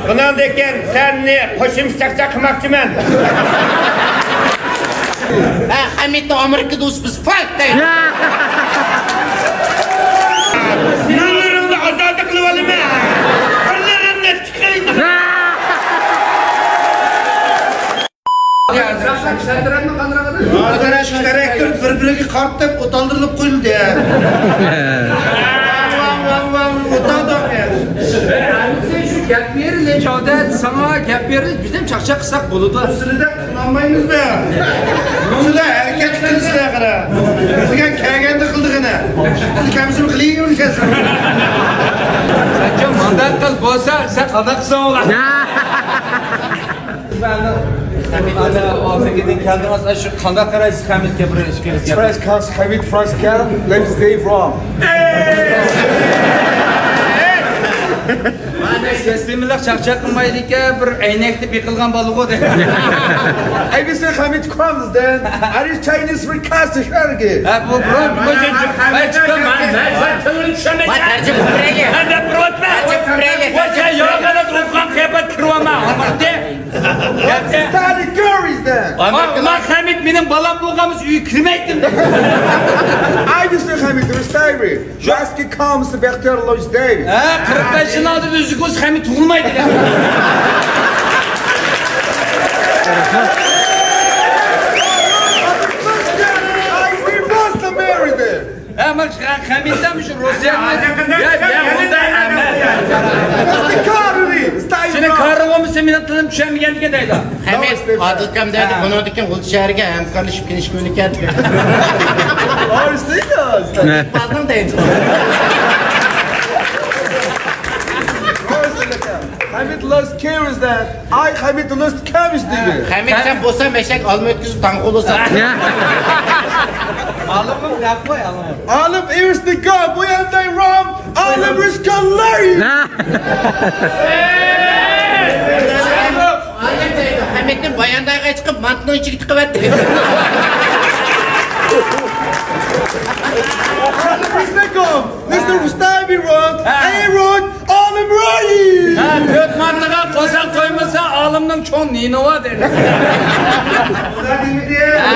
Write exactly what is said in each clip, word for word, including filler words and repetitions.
بۇنىڭدىن كېيىن سەننى قوشۇمچە چاقچاق قىلماقچىمەن. ھە، خەمىتنى ئامېرىكىدا ئۇزىتىمىز، فايت دەيدۇ. نېمىلىرىڭنى ئازادە قىلىۋالىمەن. قوللىرىڭنى تىكەيدۇ. ھازىر ئىككى تەرەپتىن بىر-بىرىگە قارىتىپ ئوتالدۇرۇلۇپ قويۇلدى. ۋاڭ، ۋاڭ، ۋاڭ، ۋاڭ، ئوتالدۇق. ئەمىسە شۇ گەپ بېرىلى، چاۋدەت، ساڭا گەپ بېرىلى، بىزنى چاقچاق قىلساق بولىدۇ. سىلەردەك قىلالمايمىزمۇ؟ سىلەر ھەرىكەت قىلىسىلەر قارا. بىزگە كەلگەندە قىلدىغىنە. بىز كەمسىمۇ قىلىۋېرىشەسىز. سەنچۇ مانداق قىل بولسا، سەن قانداق قىلساڭ بولار. ئانا ئالدىدىن كەلدىڭىز، شۇ قانداق قارايسىز خەمىتكە بىر ئىككىلىسىگە؟ First comes خەمىت، first كەل، let's stay from. سىستېمىلىق چاقچاق قىلمايدىكەن، بىر ئەينەكتە بېقىلغان بالىغۇ دەيدۇ. ئەگىسى خەمىت comes then، ئەرى چاينىز فىر كاس شەرگى. ھە، بۇ، بۇ، بۇ، بۇ، بۇ، بۇ، مەن، مەن، سەن تىلىنى چۈشەنمەيسەن. تەرجىمە قىلىپ بېرەيلى. مەن دەپ تۇرۇۋاتىمەن. تەرجىمە قىلىپ بېرەيلى. بۇ، سەن ياغىنى ئۇرغان قىياپەت كىرىۋالما، ئامارتى. Let's start the girls then. ما خەمىت مېنىڭ بالام بولغانمىسا ئۆيگە كىرمەيتتىم. ئەگىسى خەمىت، ۋىستايرى. ۋاسكى كامسى بەختىيار لوجدەي. ھە، قىرىق بەش يىل ئالدىدا ئۈزۈك بولسا خەمىت تۇغۇلمايدىكەن. ئەگىسى بوستا مېرىدى. ھە، مانا خەمىتتە مۇشۇ روسىيەنى. يا، يا، ئۇنداق ئەمەس. سېنىڭ كارىڭ بولمىسا، مېنىڭ تىلىم چۈشەنمىگەندىكىن دەيدۇ. خەمىت، ئادىل ئاكام دەيدۇ، بۇنىڭدىن كېيىن غۇلجا شەھىرىگە ھەمكارلىشىپ كېلىشكە ئۈنىكەن. ئارىسىدا. بارغىن دەيدۇ. خەمىت لوست كېرىز دە. ئاي، خەمىت لوست كېرىز دېدى. خەمىت، سەن بولسا مەشەك ئالما ئۆتكۈزۈپ داڭ قولۇسا. ئالىمىم دەپ قوي، ئالىمىم. ئالىم ئېۋىسنى گا، بۇ يەردە رام، ئالىم رىسكاللارى. ئالىم دەيدۇ، خەمىتتىن باياندايغا چىقىپ، مانتىنىڭ ئىچىگە تىقىۋەتتى. ئالىم رىسكاللارى. مىستېر رۇستەم ئېرون، ھە. ئېرون، ئالىم روي. ھە، تۆت مانتىغا قورساق تويمىسا، ئالىمنىڭ چوڭ نېنى بار دېدى. ئۇلار دېمىدى. ھە.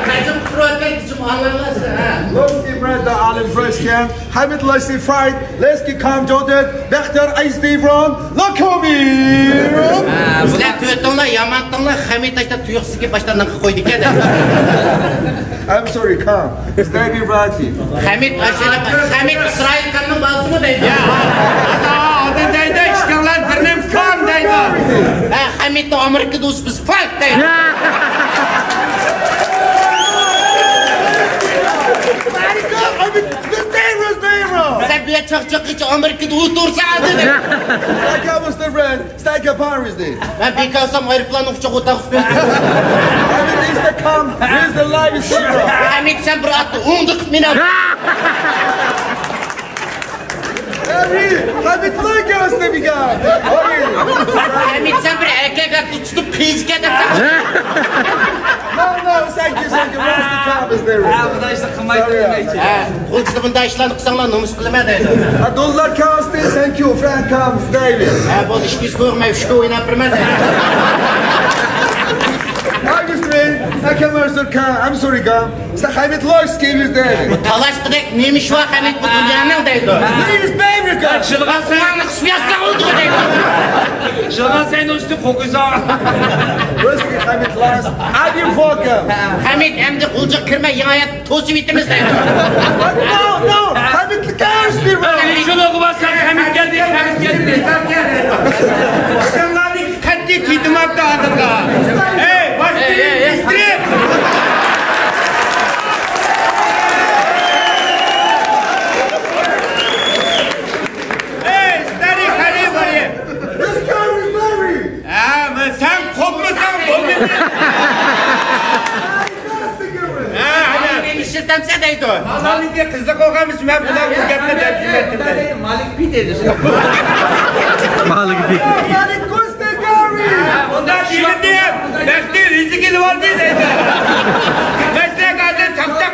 تەرجىمە قىلىۋاتقان كىچىم ئاڭلانماس، ھە. لوست ئىبراھىم، ئالىم فىرست كەن، خەمىت لوست فايت، لوست كام جودەت، بەختىيار ئەيسىفران، لوكومىر. ھە، بۇلار تۆتۈڭلار يامان تىڭلار، خەمىت تاشتا تۇيۇقسىزكى باشتا نىڭقا قويدىكەن. I'm sorry، كام. Stay be right. خەمىت ئاشۇ، خەمىت ئىسرائىل كامنىڭ بالىسىمۇ دەيدۇ. يا، ئاتا، ئاتا دەيدۇ، ئىككىڭلار بىرنېمە كام دەيدۇ. ھە، خەمىتنى ئامېرىكىدا ئۇزىتىمىز، فايت دەيدۇ. سەن بۇ يەر چاقچاققىچە ئامېرىكىدا ئولتۇرسا دېدى. Stay calm، Mister Brand. Stay calm، Paris دەيدۇ. مەن بىكالسام ئايروپىلاننىڭ ئۇچۇشىغا ئولتۇرغۇزۇپ بەردى. Stay calm، where's the life is zero. خەمىت، سەن بىر ئاتنى ئوڭدىقىپ مىنە. Harry، خەمىت، look at us، بىگان. Harry. خەمىت، سەن بىر ئەركەك ئاتنى تۇتۇپ قىيىشكەن دەپسەن. No, no، thank you، thank you. Where's the calm is there. ھە، بۇنداق ئىشنى قىلمايدۇ دېمەكچى. ھە، غۇلجىدا بۇنداق ئىشلارنى قىلساڭلار نومۇس قىلىمەن دەيدۇ. ھە، دوللار كاستى، thank you، فرانك كاستى دەيدۇ. ھە، بولدى، ئىككى يۈز كوي، مەن ئۈچ كوي ئويناپ بېرىمەن دەيدۇ. ئاي، مىستېر، ئاكام، ئارسۇر كام، ئەم سورى كام. سەن خەمىت لويس كېلىدۇ دەيدۇ. بۇ تالاشقۇدەك نېمە ئىش بار خەمىت بۇ دۇنيانىڭ دەيدۇ. پلىز بەيبى كام. چىلغان ساڭا قىسىپ ياتساڭ بولدى دەيدۇ. چىلغان سەن ئۈستى قوقۇيساڭ. Where's the خەمىت لويس؟ Are you welcome. خەمىت، ئەمدى غۇلجىغا كىرمە، يېڭى ھايات توسۇۋېتىمىز دەيدۇ. No, no، خەمىتلىك ئەمەس دەيمەن. شۇنىڭغا بارساق خەمىت كەلدى، خەمىت كەلدى. قەتئىي تىتىمەپتۇ ئادەمگە. ئەي، باشقا ئەي، ئەي، ئەي. ئىسترىپ. ئەي، ئىسترىپ، قېرى، قېرى. ھە، سەن قوپمىساڭ بولمىدى. ھە، ئەنە. مېنى ئىشلىتەمسەن دەيدۇ. مالىكى قىزىق بولغانمىسى، مەن بۇلار بۇ گەپنى دەپ جىمەتتىم دەيدۇ. مالىك پى دەيدۇ. مالىك پى. مالىك كوستاگارى. ئۇنداق دېمىدىم. بەختى ئۆزى كېلىۋالدى دەيدۇ. مەسلەك ھازىر چاقچاق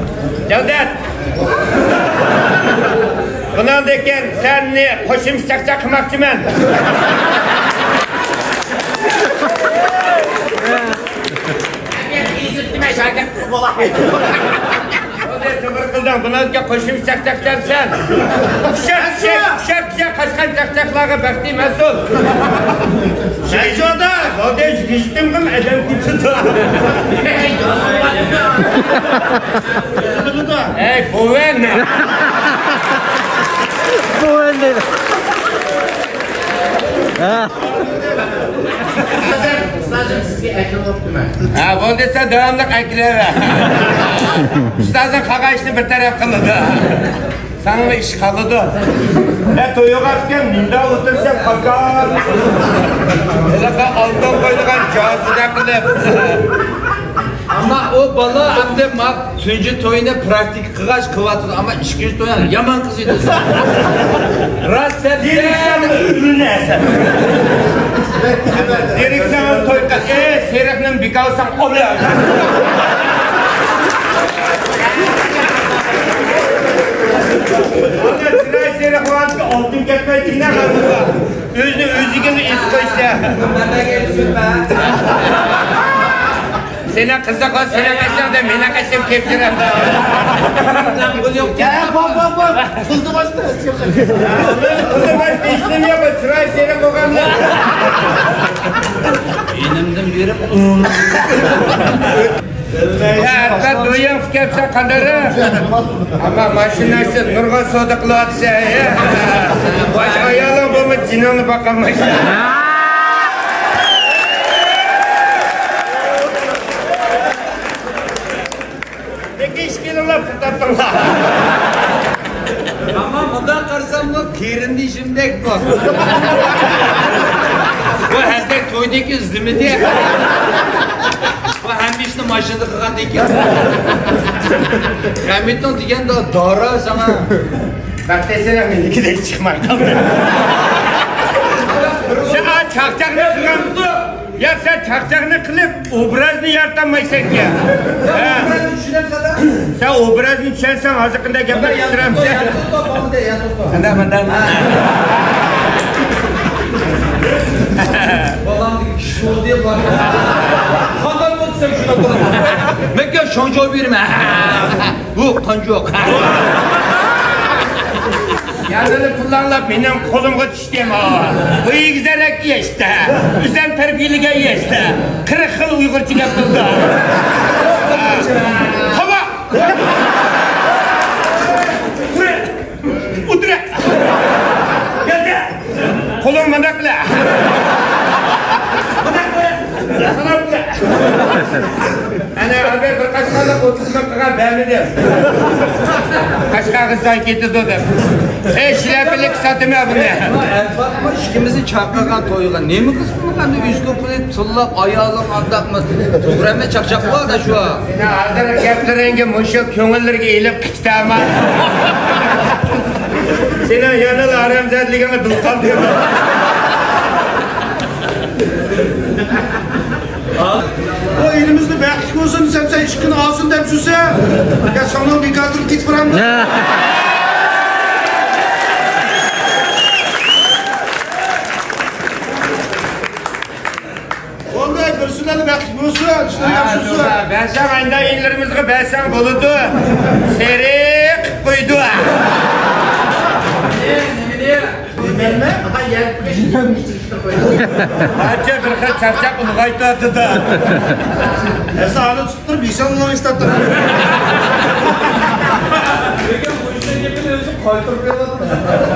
لېكىن سەننى قوشۇمچە چاقچاق قىلماقچىمەن. بولدى، توغرا قىلدىڭ. بۇنىڭغا قوشۇمچە چاقچاق دەمسەن. چۈشەر، چۈشەر، چۈشەر، چۈشەر، قاچقان چاقچاقلارغا بەختى مەسئۇل. شەيجودا، بولدى، يۈزۈم ئادەم كۈچىدۇ. ئەي، بوۋەن. بوۋەن دەيدۇ. ھە. ئۇستازىم، ئۇستازىم، سىزگە ئەكىرىۋاپتىمەن. ھە، بولدى، سەن داۋاملىق ئەكىرىۋەر. ئۇستازىڭ قالغان ئىشنى بىر تەرەپ قىلىدۇ. ساڭا ئىش قالىدۇ. ھە، تويغا ئەسكەن مىندا ئولتۇرسا پاكار. ھېلىقى ئالتۇن قويىدىغان جازىدە قىلىپ. ئەمما ئۇ بالا ئەمدى ما تۇنجى تويىنى پراكتىكا قىلغاچ قىلىۋاتىدۇ، ئەمما ئىككىنچى توينى يامان قىز ئىدى. راست دەپسەن. زېرىكسەڭ ئۆزۈڭنى ئەسەر. زېرىكسەڭ توي قىل. ئەي، سېرىقنى بىكار قىلساڭ ئوبيا. چىراي سېرىق بولغاندا ئالتۇن كەتمەيدۇ، نە قىلىدۇ؟ ئۆزىنى ئۆزىگىلا ئېسىپ قويسا. سېنىڭ قىزىق بولسا سېنىڭ قېشىڭدا، مېنىڭ قېشىم كېپىچىرەمدۇ. يا، بوپ، بوپ، بوپ. پۇلنى باشتا. پۇلنى باشتا ئىشلىمىيە، بۇ چىراي سېرىق بولغاندا. يېنىمدىن بېرىپ. يا، ئەلبەت، دوياڭ كەپسە قادىرى. ئەمما ماشىنىسى نۇرغا سودا قىلىۋاتىسەن، يا. باشقا ئايالىڭ بولمىسا جېنىڭنى باقالمايسەن. لېكىن ئىككىلىڭلار پۇل تاپتىڭلار. ئەمما مۇنداق قارىسام، بۇ قېرىندىشىمدەك بۇ. بۇ ھەزرەت تويدىكى ئىزدىمىدى. بۇ ھەممە ئىشنى ماشىنىدا قىلغاندىكىن. غەمىتىڭ دېگەندە دارا ساڭا. بەختىيار مېنىڭكىدەك چىقماي قالدى. شۇ چاقچاقنى قىلغان. يا، سەن چاقچاقنى قىلىپ، ئوبرازنى يارىتالمايسەنكەن. ھە. سەن ئوبرازنى چۈشەنسەڭ، ھازىر قانداق گەپلەر چۈشۈرەمسەن؟ قانداق، قانداق؟ بالامدىكى كىشى بولدى، بار. قانداق بولدى سەن شۇنداق بولدى؟ مەن شاڭجاۋ بېرىمەن. بۇ قانچۇق. يەنىلا پۇللارلا مېنىڭ قولۇمغا چۈشتى. بۇ ئېگىز ئەرەك يەشتە، ئۆزەم تەربىيەلىگەن يەشتە، قىرىق خىل ئۇيغۇرچە گەپ قىلدى. قاۋاق! ئولتۇرە! گەلدە! قولۇڭ مۇنداق قىلە! مۇنداق قىلە! سالام قىلە! ئەنە، ئەبەر بىر قاچقاندا ئوتتۇز مىڭ قىلغان بەرمىدىم. قاچقانغا زاي كېتىدۇ دەپ. ئەي، شىلەپىلىك ساتىمەن بۇنى. ئەربابمۇ ئىككىمىزنى چاقىرغان تويغا. نېمە قىز بۇنى قانداق ئۈسكۈپ قىلىپ تىللاپ، ئايالىڭ ئانداقمۇ؟ توغرا ئەمەس، چاقچاق بار-دە شۇ. سېنىڭ ھازىر گەپلىرىڭگە مۇشۇ كۆڭۈللىرىگە ئېلىپ قىچتاما. سېنىڭ يەنىلا ھارامزادىلىكىڭنى بىلىپ قالدىم. بۇ ئېلىمىزدە بەختلىك بولسۇن دېسەم، سەن ئىككىنى ئالسۇن دەپ يۈرسە، يا ساڭا بىكار تۇرۇپ كېتىپ بارامدۇ؟ بولدى، بىرسىلەرنى بەختلىك بولسۇن، ئىشلىرى ياخشى بولسۇن. بەرسەڭ، ئاينىدا ئىنلىرىمىزغا بەرسەڭ بولىدۇ. سېرىق قىلىپ قويىدۇ. نېمىنى؟ نېمىنى؟ ئانچە بىر خىل چاقچاق ئۇلغايتىۋاتىدۇ. ئەسلى ئانا تۇتۇپ تۇرۇپ، ئىشان ئۇلغايتىپ تۇرۇپ. لېكىن بۇ ئىشنىڭ گېپىنى ئۆزى قايتۇرۇپ بېرىۋاتىدۇ.